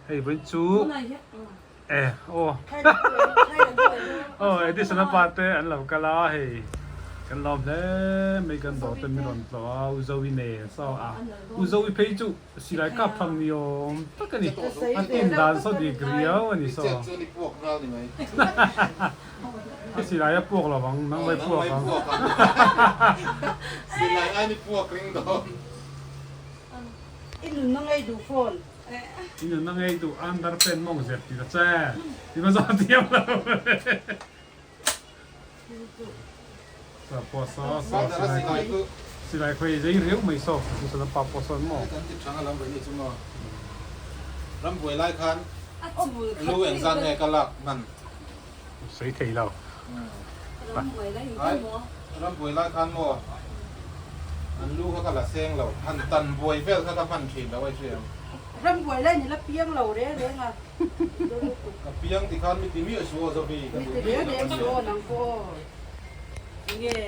Hei vawiin chu e aw aw Edison a pa te an lo kal a hei kan lawm hle mai kan dawr te min rawn tlawh a U Zoe nen saw a U Zoe phei chu silai kap thang ni awm tak a ni a tin dan saw dik riau a ni saw a silai a puak lo vang nang mai puak ang silai ai ni puak ring dawn. I nunna ngei duh phone. I nunna ngei duh under pen mawng zep ti ta che. I va zawh thiam lo. Sa pawh saw saw silai khawi silai khawi zei riau mai saw chu saw pa pawh sawn maw. Kan ti thang alam ve ni chu maw. Ram buai lai khan lu engzat nge ka lak hman. Sawi thei lo. Ram buai lai in khan maw? Ram buai lai khan maw? An lu kha ka la seng lo. Han tan buai vel kha ka hman thin lo a i hria ang. Ram buai lai ni la piang lo reng reng a. Ka piang ti khan mi ti miah su aw Zovi. Mi ti reng reng su aw nang pawh aw. Enge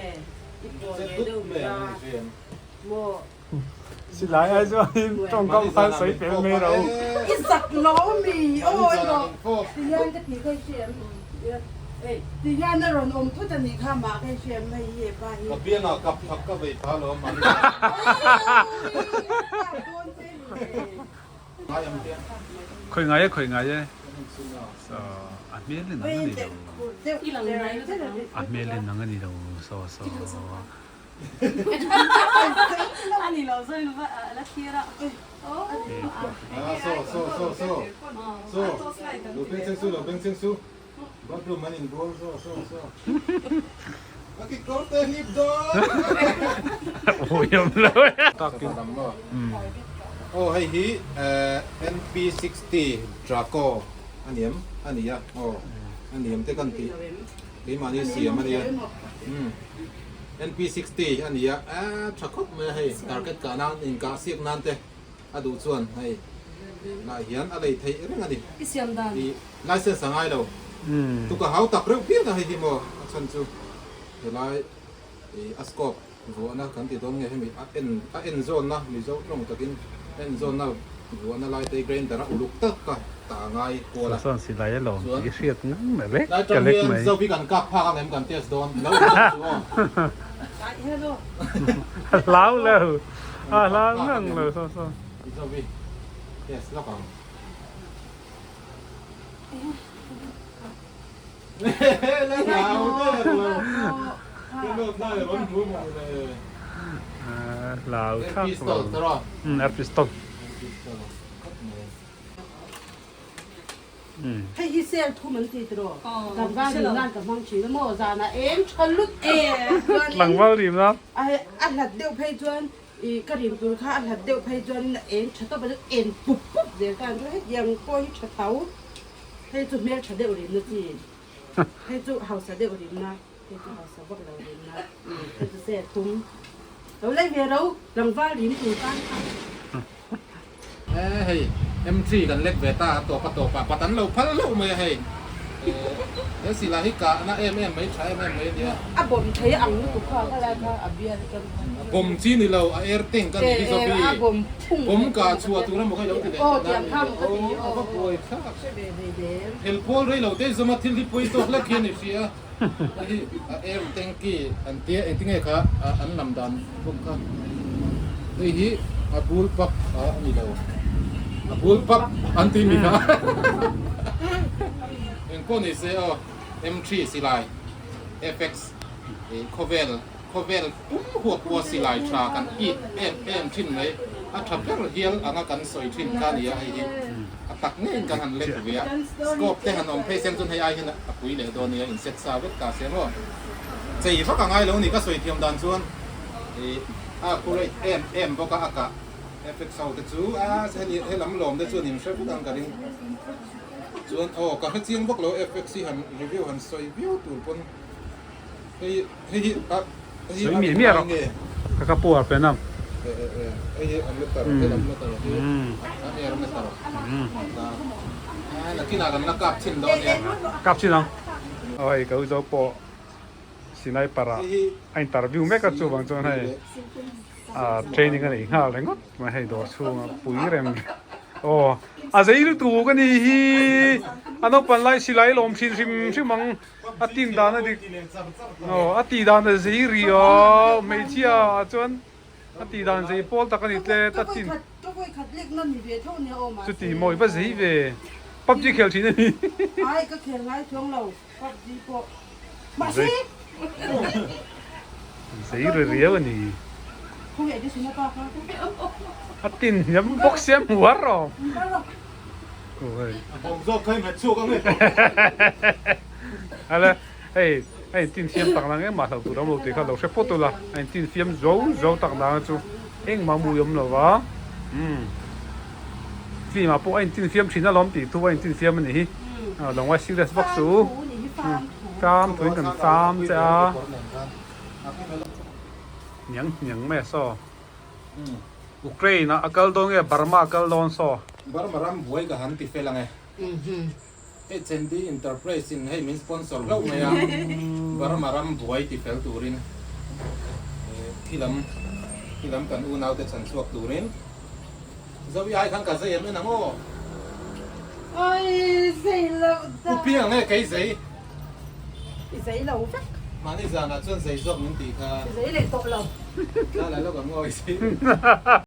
i pawl ve deuh mi a maw? Silai ai chuanin tawngkam khan sawi fel mai ro. I zak lo mi aw emaw ti hian ka ti ka hria em ti hian a rawn awm thut a nih kha mah ka hria em hei hi hepa hi. Ka biangah kap thak ka vei pha lo mah ni. Khawi ngai e khawi ngai e a hmel in ang a ni lo a hmel in ang a ni lo saw saw. Ani lo zawi lova la thlir a. So so so so so lo beng cheng su lo beng cheng su bathroom an in bual so so so a kekawr te hlip dawn Awiam lo e. Aw hei hi NP60 Draco a niam a nia aw a niam te kan tih keimahni siam a nia. NP60 a ni a, a tha khawp mai a hei target kah nan inkah siak nan te a duh chuan hei lah hian a lei theih reng a ni. I siam dan. I license a ngai lo. Tuk a hau tak reuh phian a hei hi maw a chhan chu helai i a scope vuahna kan ti dawn nge hemi a en a en zawnna Mizo tawng takin en zawnna vuahna lai te grinder a uluk tak ka ta ngai kual a. Chuan silai a lawm Chuan tih hriat ngang mai lek lai ka tang lek hian mai. Zovi kan kap phak ang em kan test dawn lo in test chu aw. A hlau lo Kan a kap hlau phak ngang ang lo em saw saw. Zovi test lawk ang. La hlau der lo. Ka nawt lai a rawn hmu maw le. Hlau Air thak lo. pistol tawrh. Air pistol. Air pistol khawp mai. Hei hi sel thum an ti tiraw? Tlangval rim nan ka hmang thin a maw? Zanah eng tha lut chuanin Tlangval rim nan. A hlat deuh phei chuan i ka rim tur kha a hlat deuh phei chuanin a eng tha tawp a chuan en pup pup zel ta an chu hetiang pawh hi tha tho. Hei chu hmel tha deuh rimna chi, hei chu hausa deuh rimna, hei chu hausa vak lo rimna, hei chu sel thum. Lo lei ve ro, tlangval rim tur tan kha. E hei M3 kan lek ve ta a tawp a tawp ah pat an lo phal hlauh mai a hei he silai hi kah na em em mai tha em em mai a nia. A bawm thei ang lutuk kha ka lai kha a bial atang khan. A bawm chi ni lo a air tank a nih hi zawk hi. A bawm phung. Bawm kah chhuah tur emaw kha i lo ti leh Aw tiang kha maw ka ti aw a va buai thlak. Hre ve ve dem. Thel pawl rei lo te zawm a thil hi pawi tawk lek hian i hria a hi a air tanky an tia engtinge kha an lam dan bawk kha hei hi a bul pak a ni lo a bul pak an ti mi kha engpawh ni se aw M3 silai FX khawvel khawvel pum huap pawh silai tha kan it em em thin mai a tha ber hial anga kan sawi thin kha a ni a hei hi a tak ngeiin kan han lek ve a scope te han awm phei sen chuan hei ai hian a pui leh dawn nia in set sa vek ta se maw chei vak a ngai lo ni ka sawi thiam dan chuan ih a accurate em em bawk a a kah effects ho te chu a hemi helam lawm te chuan in hre vek ang ka ring chuan aw ka hre chiang vak lo effects hi han review han sawi viau tur pawn hei hei hi a hei hi Sawi a miah ring miah lai rawh nge ka ka puar pen ang. E e e hei hi a meter helam meter hi a air meter a nakinah kan la kap chhin dawn nia. Kap chhin ang. Aw hei ka u zo pawh sniper ah a interview mek a chuvang chuan hei training a neih nghal ringawt mai hei dawr chhunga pui rem aw. A zei lutuk a ni hi. A naupan lai silai lawm thin hrim hrim ang. A tin dan a dik. Aw a tih dan a zei rih a hmeichhia ah chuan a tih dan zei pawl tak a ni tlet a tin. Chuti mawi va zei ve. PUBG khel thin a ni. Zei ri riau a ni. A tin hniam bawk sia hmu har rawh. Hala hei a in tin fiam tak nang engmah hlo tur awm lo tih kha lo hre phawt ula a in tin fiam zo zo tak nang chu engmah mui awm lo va umm film ah pawh a in tin fiam thin alawm tih thu a in tin fiam a nih hi lo ngai serious vak su fam thuin kan fam che a hniang hniang mai a saw. Ukraine ah a kal dawn nge Burma a kal dawn saw? Burma ram buai ka han ti fel ang e. Hei Chendi Enterprise in hei min sponsor hlauh mai a, Burma ram buai ti fel turin khilam khilam kan unau te chhan chhuak turin Zoe ai khan ka zei em en ang aw. Oi zei loh dah. U piang nge kei zei? I zei lo vek. Mahni zanah chuan zei zawk min tih kha. I zei leh tawh lo. Lala lawk ang aw i zei.